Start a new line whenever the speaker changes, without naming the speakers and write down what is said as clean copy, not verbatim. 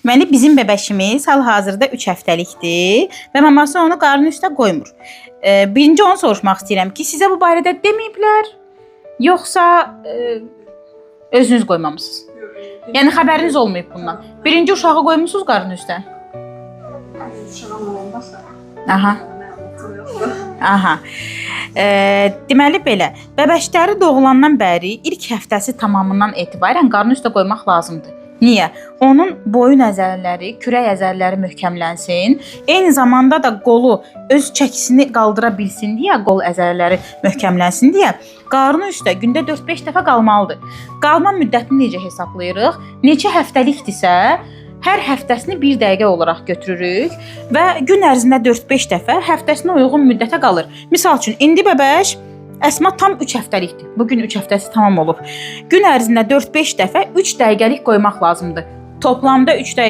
Deməli bizim bəbəşimiz hal-hazırda 3 həftəlikdir və maması onu qarnı üstə qoymur. Birinci onu soruşmaq istəyirəm ki, sizə bu barədə deməyiblər, yoxsa özünüz qoymamısınız? Yəni xəbəriniz olmayıb bundan. Birinci uşağı qoymusunuz qarnı üstə?
Uşağım olanda
Aha.
məlumatım yoxdur.
Aha. Deməli belə, bəbəşləri doğulandan bəri ilk həftəsi tamamından etibarən qarnı üstə qoymaq lazımdır. Niyə? Onun boyun əzələləri, kürək əzələləri möhkəmlənsin. Eyni zamanda da qolu öz çəkisini qaldıra bilsin deyə, qol əzələləri möhkəmlənsin deyə qarnı üstə gündə 4-5 dəfə qalmalıdır. Qalma müddətini necə hesablayırıq? Neçə həftəlikdirsə, hər həftəsini 1 dəqiqə olaraq götürürük və gün ərzində 4-5 dəfə həftəsinə uyğun müddətə qalır. Misal üçün, indi bəbəş Əsma tam 3 həftəlikdir. Bu gün 3 həftəsi tamam olub. Gün ərzində 4-5 dəfə 3 dəqiqəlik qoymaq lazımdır. Toplamda 3 dəqiqə.